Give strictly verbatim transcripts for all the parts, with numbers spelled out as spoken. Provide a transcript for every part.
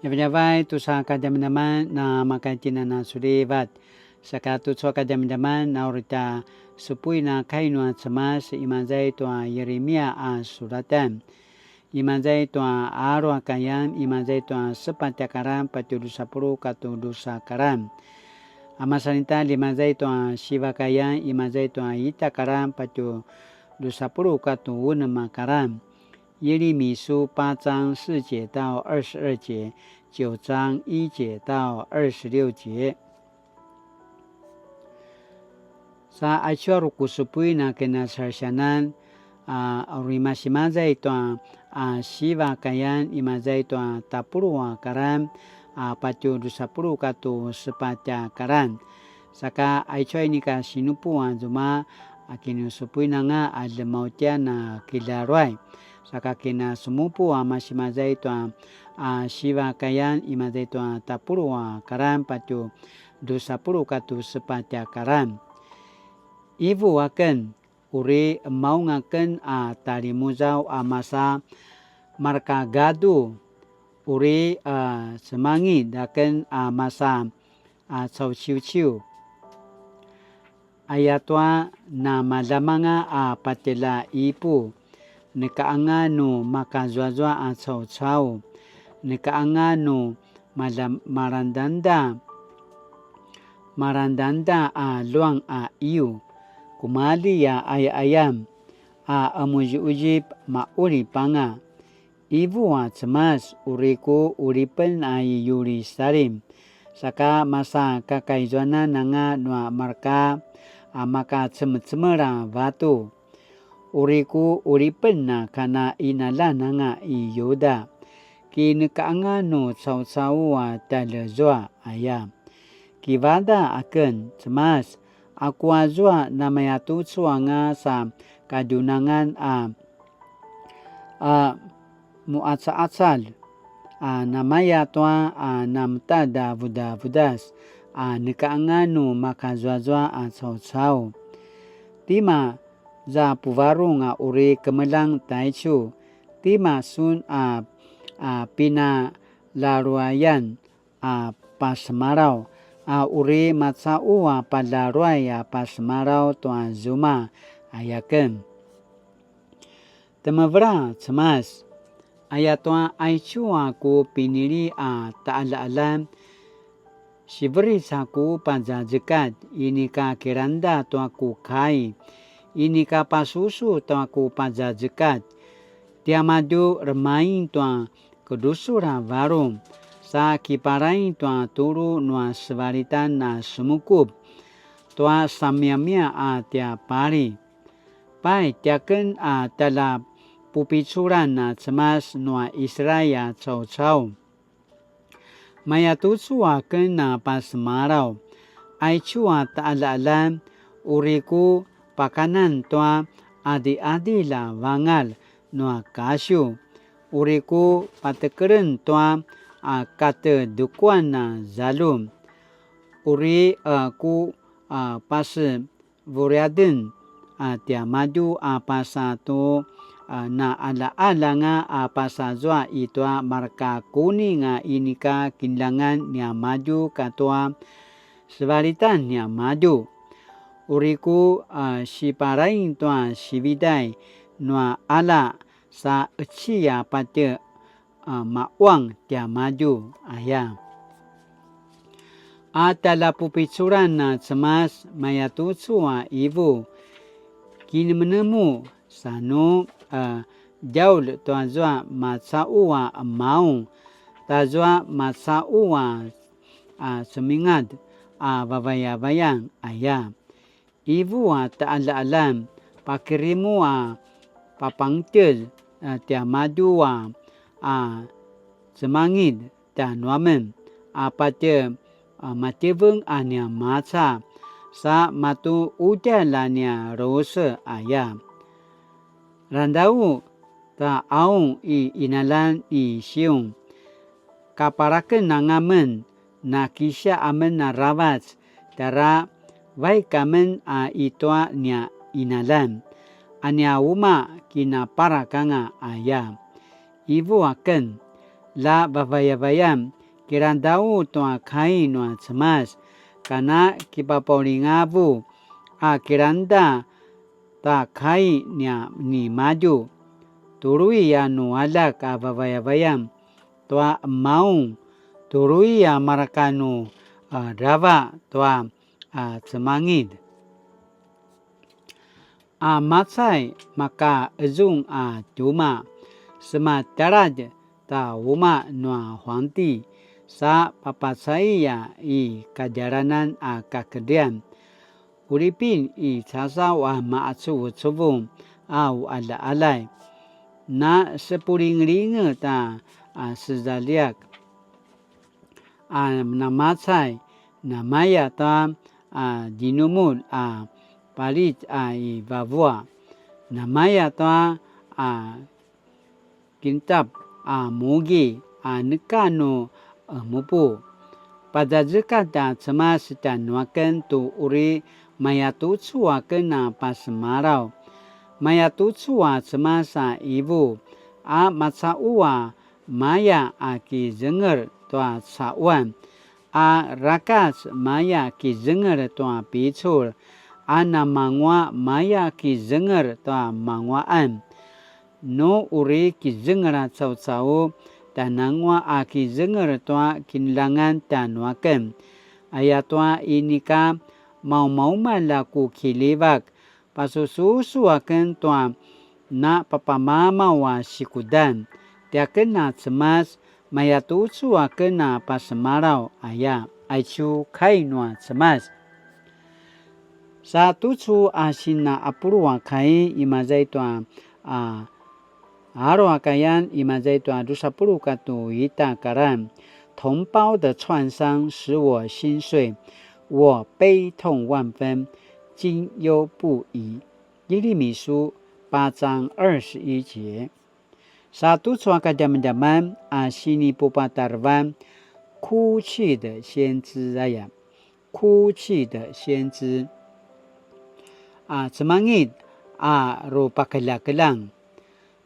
Djavadjavay tusa kadjamadjaman na makaitinan a sulivat. Saka tucu a kadjamadjaman na uri tja supuin a kai nua Cemas, imaza i tua Yirimia a sulatan. Imaza i tua alu a kayan, imaza i tua sepatj a karan, patju dusa puluq katua dusa karan. A masan ita, imaza i tua siva kayan, imaza i tua ita karan, patju dusa puluq katua unem a karan. 耶利米书八章四节到二十二节，九章一节到二十六节。Sa aicu a uri ku supuin a kinasarsianan, a, uri masi maza i tua, a, siva kayan, imaza i tua tapuluq a karan, a, patju dusa puluq katua sepatj a karan. Saka aicu a inika sinupu a zuma, a, kinusupuin anga a lemautjan a kilaruay. Saka kinasumupu a masi maza i tua, a, siva kayan, imaza i tua tapuluq a karan, patju dusa puluq katua sepatj a karan. Ivu aken, uri maung aken a talimuzaw a masa marka gadu, uri, a, semangit aken a masa, a, cauciuciu. Ayatua namalamanga a patjela ipu, neka anga nu makazuazua a caucau, neka anga nu malam-, marandanda, marandanda a luang a iu, kumali a aya'ayam, a amuziuzip ma'ulip anga. Ivu a Cemas, uri ku ulipen a i Yirusalim, saka masa kakaizuanan anga nua marka a makacemecemel a vatu. Uri ku ulipen a kana inalan anga i Yuda, ki neka anga nu caucau a tjalezua aya. Kivada aken, Cemas, aku azua namayatucu anga sa kadjunangan a, a mu'aca'acal, a namaya tua a nametad a vudavudas, a neka anga nu makazuazua a caucau. Tima za puvarung a uri kemeljang taicu, tima sun a, a pinalaruayan a pasemalaw, a uri maca'u a palaruay a pasemalaw tua zuma, ayaken. Temevela Cemas, ayatua aicu a ku pinili a ta'ala'alan, siveric a ku pazazekatj, inika kilangda tua ku kai, inika pasusu tua ku pazazekatj, tiamadju remaing tua kedusul a varung, sa kiparaing tua tulu nua sevalitan a semukup, tua samiamia a tia pali. Pai, tiaken a tjaljapupiculan a Cemas nua Israil a caucau. Mayatucu aken a pasemalaw, aicu a ta'ala'alan, uri ku pakanan tua adi'adilj a vangalj nua kasiw, uri ku patekelen tua a katedekuan a zaljum, uri a ku a pase vuriaden a tiamadju a pasa tu, a, na'ala'alanga a pasazua i tua marka kuning a inika kinljangan niamadju katua sevalitan niamadju. Uri ku, a, siparaing tua sividay nua ala sa eci a patje a, ma'uang tiamadju aya. A tjaljapupiculan a Cemas mayatucu a ivu, kinemenemu sa nu, a, djaulj tuazua maca'u a maung, tazua maca'u a, a, cemingad a vavayavayan aya. Ivu a ta'ala'alan, pakirimu a papangtjez, a, tiamadju a, a, cemangid tjanuamen, a patje, a, matjeveng a nia maca, sa matu udjalj a nia ruse aya. Randau ta aung i inalan i Siung, kaparaken anga men, nakisia amen aravac, tjara vaik amen a i tua nia inalan, a nia uma kinaparak anga aya. Ivu aken, la vavayavayan, kilangdau tua kai nua Cemas, kana kipapaulingavu a kilangda ta kai nia nimadju. Tului a nu aljak a vavayavayan tua maung, tului a marka nu, a, drava tua, a, cemangid. A macay maka ezung a tjuma, sematjaladj ta uma nua huangti, sa papacay a i kadjalanan a kakedrian. Ulipin i casaw a maacuvecuvung a uqaljaqaljay. Na sepulingelinget a, a sezaliak a namacay, namaya tua, a, djinumul a palit a i vavua, namaya tua, a, kintap a mugi a neka nu, e, mupu. Pazazekatj a Cemas tjanuaken tu uri mayatucu aken a pasemalaw. Mayatucu a Cemas a ivu, a macaqu a maya a kizenger tua caquan, a rakac maya kizenger tua picul, a namangua maya kizenger tua manguaqan. Nu uri kizenger a caucau, tjanangua a kizenger tua kineljangan tjanuaken. Ayatua inika maumaumalj a ku kiljivak, pasususu aken tua na papamamaw a sikudan, tiaken a Cemas, mayatucu aken a pasemalaw aya, aicu kai nua Cemas. Sa tucu a sina apulu a kai, imaza i tua, a, alu a kayan, imaza i tua drusa puluq katua ita karan. 同胞的創傷使我心碎，我悲痛萬分，驚憂不已。耶利米書八章二十一節。Sa tucu a kadjamadjaman a sinipupatarevan, 哭泣的先知 aya, 哭泣的先知. A cemangit a rupakeljakeljang.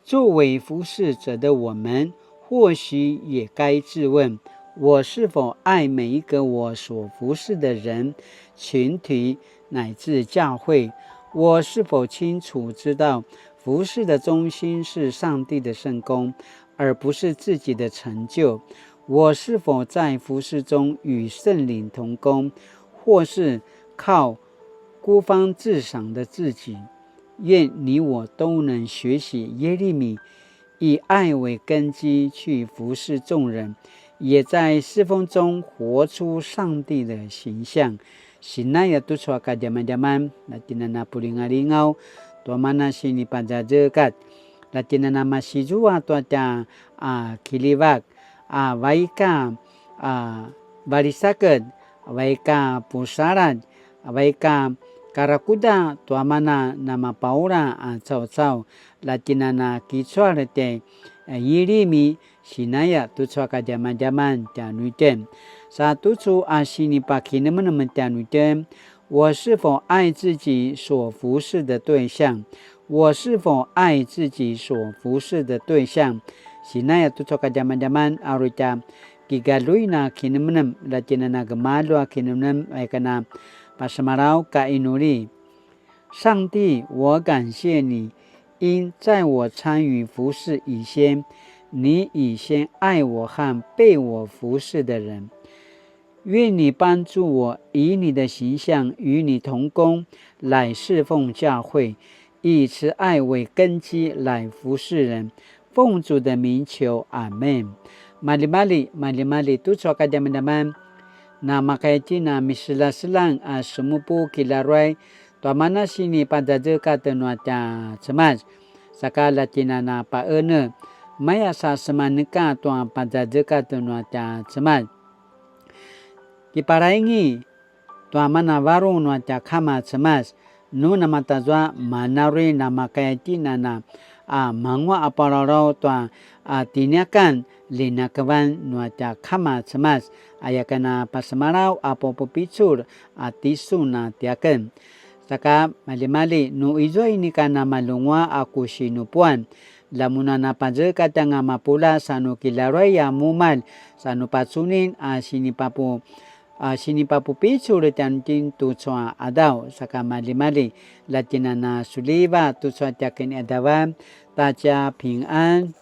作为服侍者的我们，或许也该质问：我是否爱每一个我所服侍的人、群体乃至教会？我是否清楚知道服侍的中心是上帝的圣工，而不是自己的成就？我是否在服侍中与圣灵同工，或是靠孤芳自赏的自己？愿你我都能学习耶利米，以爱为根基去服侍众人，也在侍奉中活出上帝的形象。Sinaya tucu a kadjamadjaman, na tinana pulingalingaw, tua mana sinipazazekat, na tinana masizua tua tja, a, kiljivak, a, vaika, a, valisaked, vaika pusaladj, vaika karakuda tua mana namapaula a caucau, la tinana kicual te, a, Yilimi, sinaya tucu a kadjamadjaman tjanuitjen. Sa tucu a sinipakinemenem tjanuitjen, 我是否爱自己所服侍的对象？我是否爱自己所服侍的对象？Sinaya tucu a kadjamadjaman, a uri tja kigaluin a kinemenem, la tinana gemalju a kinemenem, aya kana pasemalaw ka inuli. 上帝，我感谢你，因在我参与服侍以先，你已先爱我和被我服侍的人。愿你帮助我以你的形象与你同工，来侍奉教会，以慈爱为根基来服侍人。奉主的名求，阿们。Maljimalji, maljimalji tucu a kadjamadjaman. Namakaya itjen a miselaselang a semupu kilaruay tua mana sinipazazekat nua tja Cemas. Saka la tinana paene, maya sa semaneka tua pazazekat nua tja Cemas. Kiparaingi tua mana varung nua tja Kama Cemas, nu namatazua mana uri namakaya itjen a, a, mangua a palalaw tua, a, tiniakan linakevan nua tja Kama Cemas, aya kana pasemalaw a pupupicul a tisun a tiaken. Saka maljimalji, nu izua inika namalungua a ku sinupuan, Lamun a napazekatj anga mapuljat sa nu kilaruay a mumalj, sa nu pacunin a sinipapu a sinipapupicul tjanuitjen tucu a qadaw, saka maljimalji, la tjen a na suliva tucu a tja kiniqadavan, ta tja pingan.